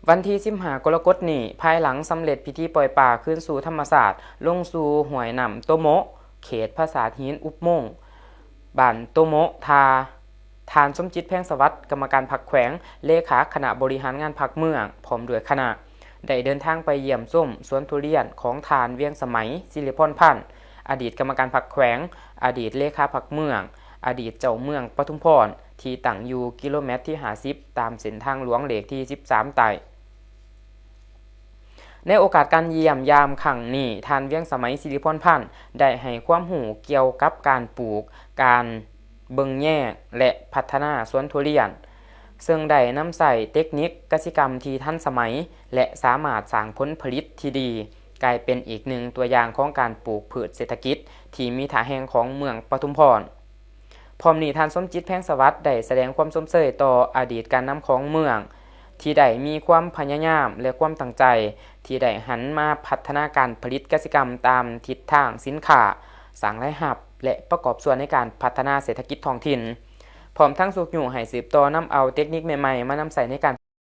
ວັນທີສິບຫ້າ ກໍລະກົດນີ້, ພາຍຫຼັງສຳເລັດພິທີປ່ອຍປາຄືນສູ່ທຳມະຊາດ ລົງສູ່ຫ້ວຍນ້ຳໂຕໂມະ, ເຂດຜາສາດຫີນອຸບໂມງ, ບ້ານໂຕໂມະ, ທ່າ ທ່ານ ສົມຈິດ ແພງສະຫວັດ, ກຳມະການພັກແຂວງ, ເລຂາຄະນະບໍລິຫານງານພັກເມືອງ, ພ້ອມດ້ວຍຄະນະ, ໄດ້ເດີນທາງໄປຢ້ຽມຊົມສວນທຸລຽນຂອງທ່ານ ວຽງສະໄໝ ສິລິພອນພັນ, ອະດີດກຳມະການພັກແຂວງ, ອະດີດເລຂາພັກເມືອງ, ອະດີດເຈົ້າເມືອງປະທຸມພອນ ທີ່ຕັ້ງຢູ່ກິໂລແມັດທີຫ້າສິບ ຕາມເສັ້ນທາງຫຼວງເລກທີສິບສາມໃຕ້. ໃນໂອກາດການຢ້ຽມຢາມຄັ້ງນີ້, ທ່ານ ວຽງສະໄໝ ສິລິພອນພັນ ໄດ້ໃຫ້ຄວາມຮູ້ກ່ຽວກັບການປູກ, ການເບິ່ງແຍງ ແລະ ພັດທະນາສວນທຸລຽນ, ເຊິ່ງໄດ້ນຳໃຊ້ເຕັກນິກກະສິກຳທີ່ທັນສະໄໝ ແລະ ສາມາດສ້າງຜົນຜະລິດທີ່ດີ, ກາຍເປັນອີກໜຶ່ງຕົວຢ່າງຂອງການປູກພືດເສດຖະກິດທີ່ມີທ່າແຮງຂອງເມືອງປະທຸມພອນ. ພ້ອມນີ້, ທ່ານ ສົມຈິດ ແພງສະຫວັດ ໄດ້ສະແດງຄວາມຊົມເຊີຍຕໍ່ອະດີດການນຳຂອງເມືອງ ທີ່ໄດ້ມີຄວາມພະຍາຍາມ ແລະ ຄວາມຕັ້ງໃຈ ທີ່ໄດ້ຫັນມາພັດທະນາການຜະລິດກະສິກຳຕາມທິດທາງສິນຄ້າ, ສ້າງລາຍຮັບ ແລະ ປະກອບສ່ວນໃນການພັດທະນາເສດຖະກິດທ້ອງຖິ່ນ, ພ້ອມທັງຊຸກຍູ້ໃຫ້ສືບຕໍ່ນຳເອົາເຕັກນິກໃໝ່ໆມານຳໃຊ້ໃນການ